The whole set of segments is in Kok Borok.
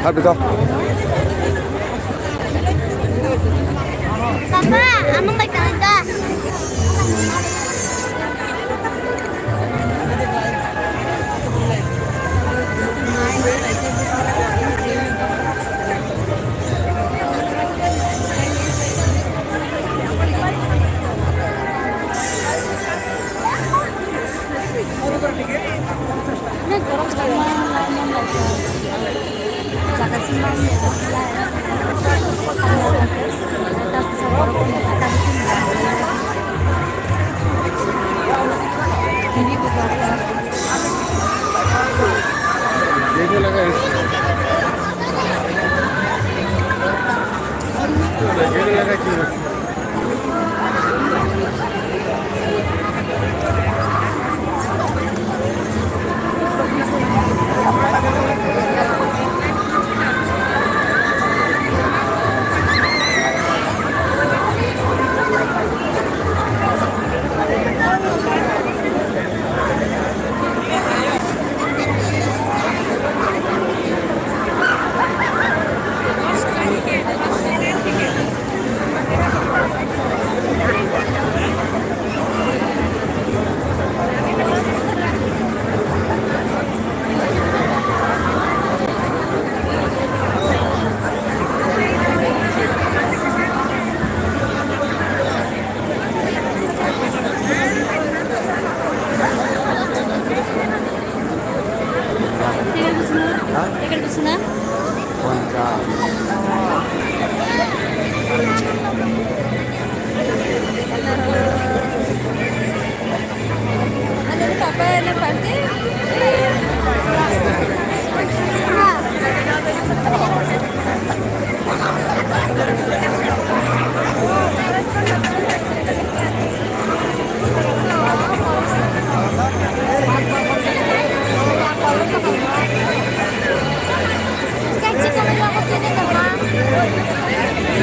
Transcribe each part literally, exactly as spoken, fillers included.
Happy to. Papa, amang bai tangka.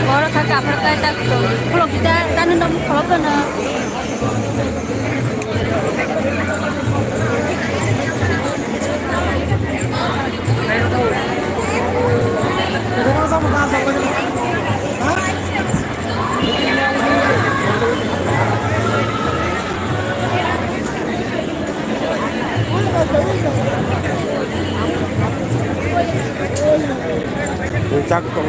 Borok kha kaphar kai tak khulok kita tani nom khulok kana. Chak tong.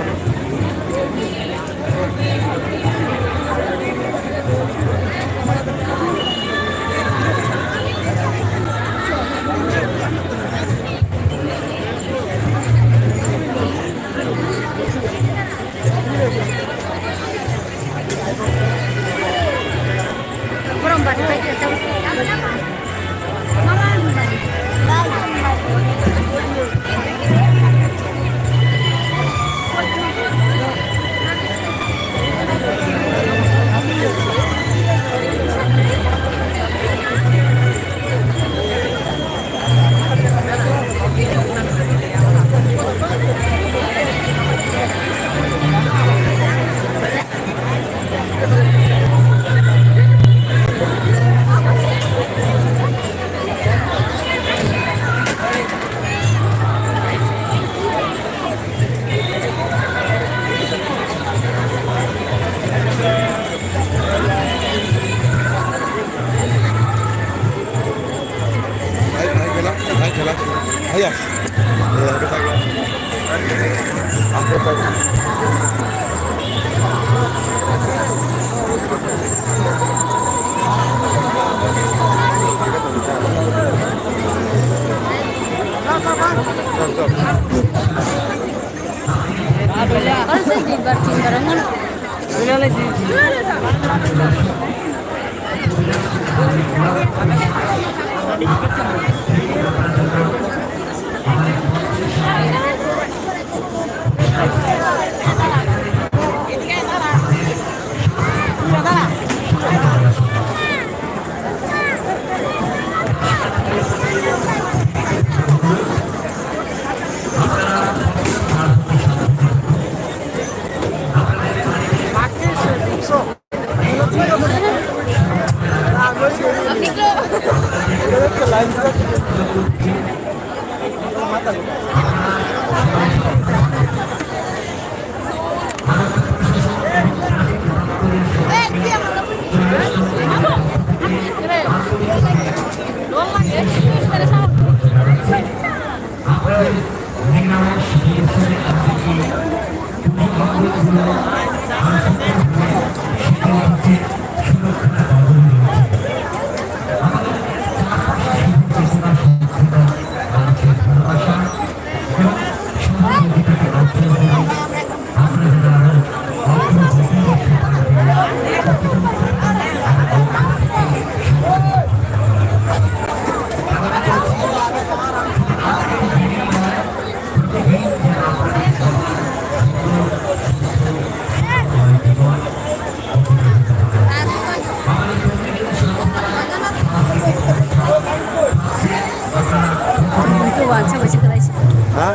Bwrwikhe uansuk bai se kwlaisa. Ha?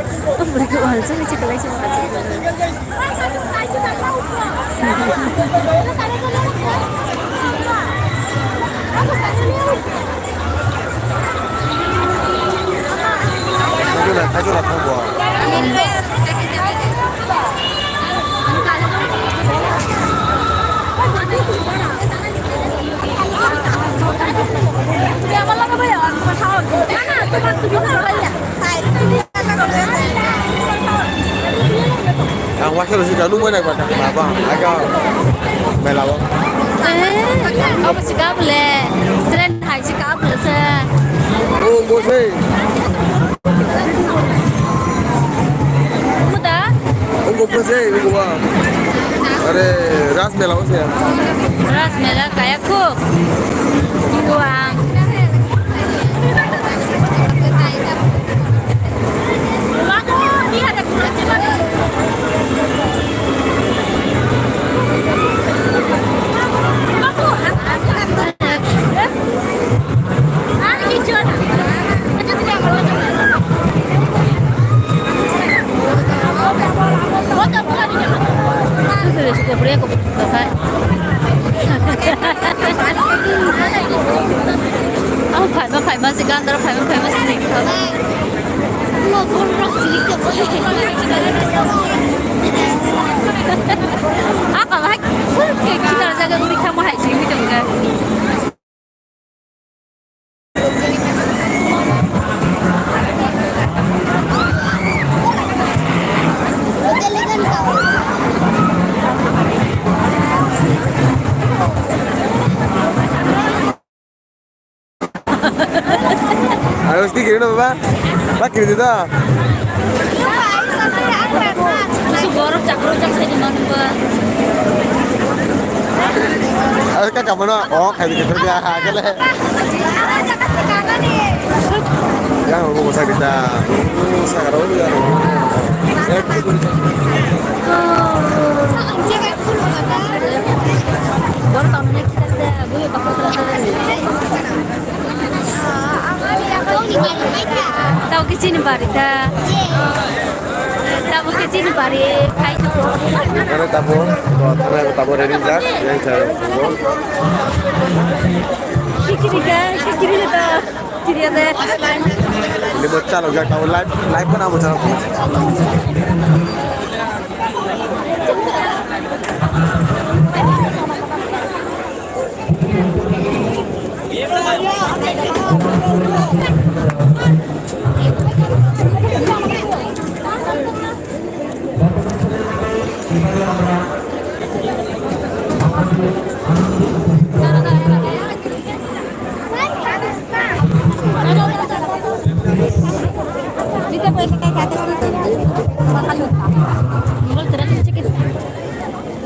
Bwrwikhe uansuk bai se kwlaisa. Ang waisa rwsika nung bai nai ba, ba, aga mela o. Eh, abo si kabule, train hai si kabule se. O, bo se. Muda? Ungo pwsai, ungo ba. Are, Ras Mela o se. Ras Mela kaya khuk. Ungo ang. Ang phaima phaima se gandar phaima phaima se. Aka hai, ke kinar jaga uri khamu hai simi tongka. Ayo, ski kiri na, baba? Ba, kiri da. Su borok chakro chak sai di manu ba. Ayo, ka kamana? Oh, khai di kiri da, ha, kale. Yang aku bosan kita. Sakaro ya. Tau kichini bari ta. Tau kichini bari khai. Kare tabo, tabo ready jak, yang saya. Kikiri ka, kikiri ka. Kiriya de. Ini bocah lo gak tahu live, live pun aku tahu.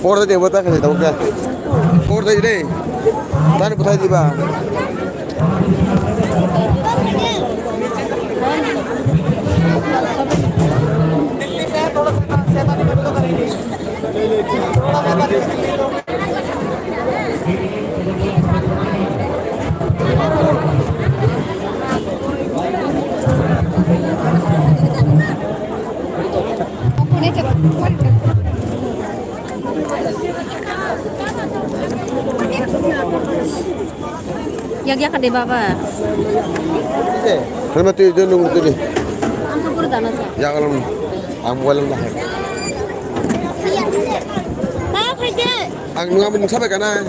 Por de tiempo está que se toca. Por de iré. Dale, pues ahí va. Yak yak de baba. Helmet tu itu nung tu ni. Ang tu pura dana sa. Ya kalau ang mobile nang. Ang nung ang sabai kana.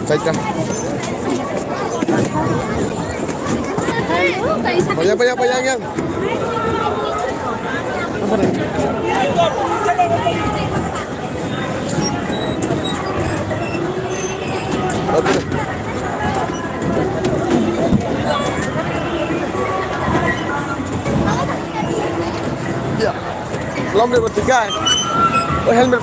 Saita. Bayang bayang bayang yang. Ya. Lom de bertikai. Oh, helmet.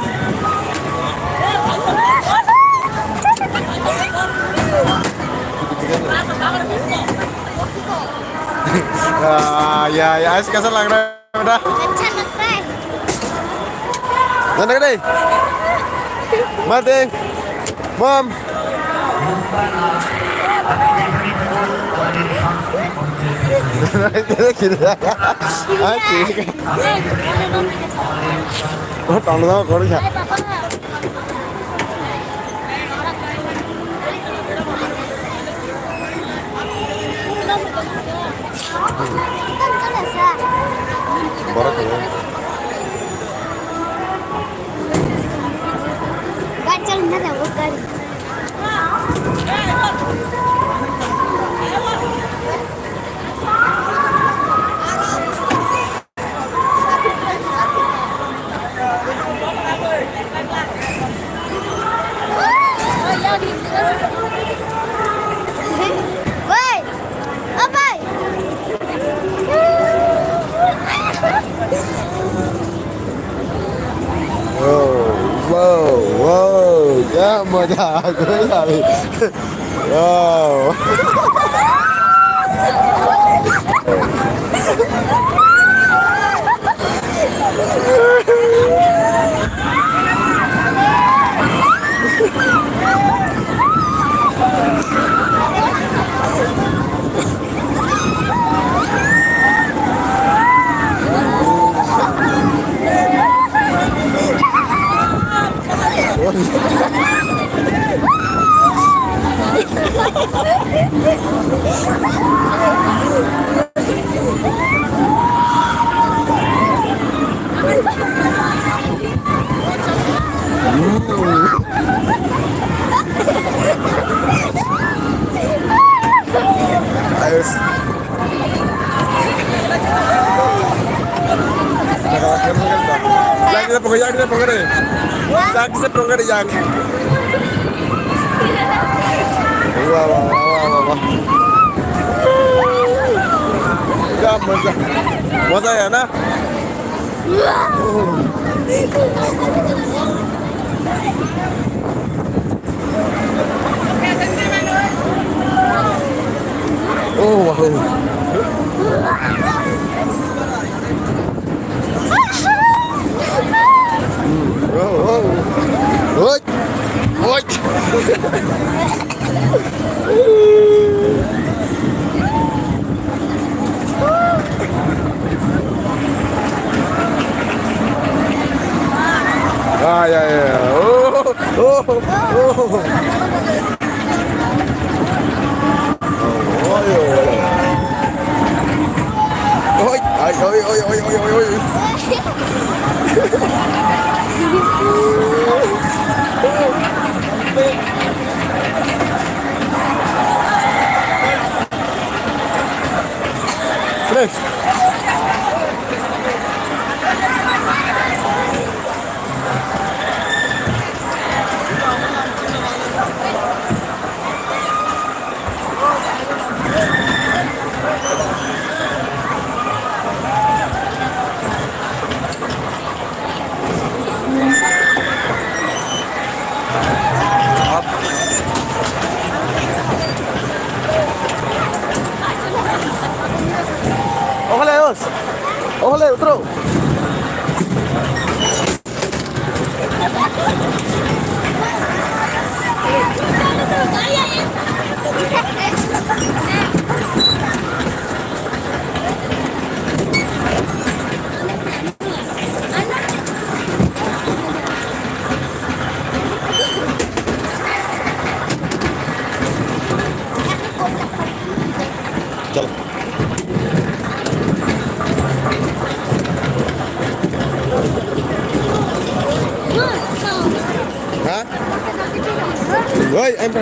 Ah, ya, ya, es kasar lagi. Beta. Acha lagta hai. Nanda ka dei? Mate. Mom. Ah, thik hai. Oh, tong na kori kha. Borok khe. Wow, wow, wow, क्या मजा आ गया भाई। Wow. Ayos. Yak, yak, pokok, yak, yak, pokok deh. Yak, yak, pokok deh, yak. Wah, wah, wah, wah, wah, wah. Ya, masa, masa ya, nah? Oh, wow. Mm. Oh, oh. Oi. Oi. Ah, ya, ya, ya. Oh, oh, oh. Oi, oi, oi. Oi, ai, oi, oi. Fresh. Ojalá Dios. Ojalá otro. Ha? Oi, em pa.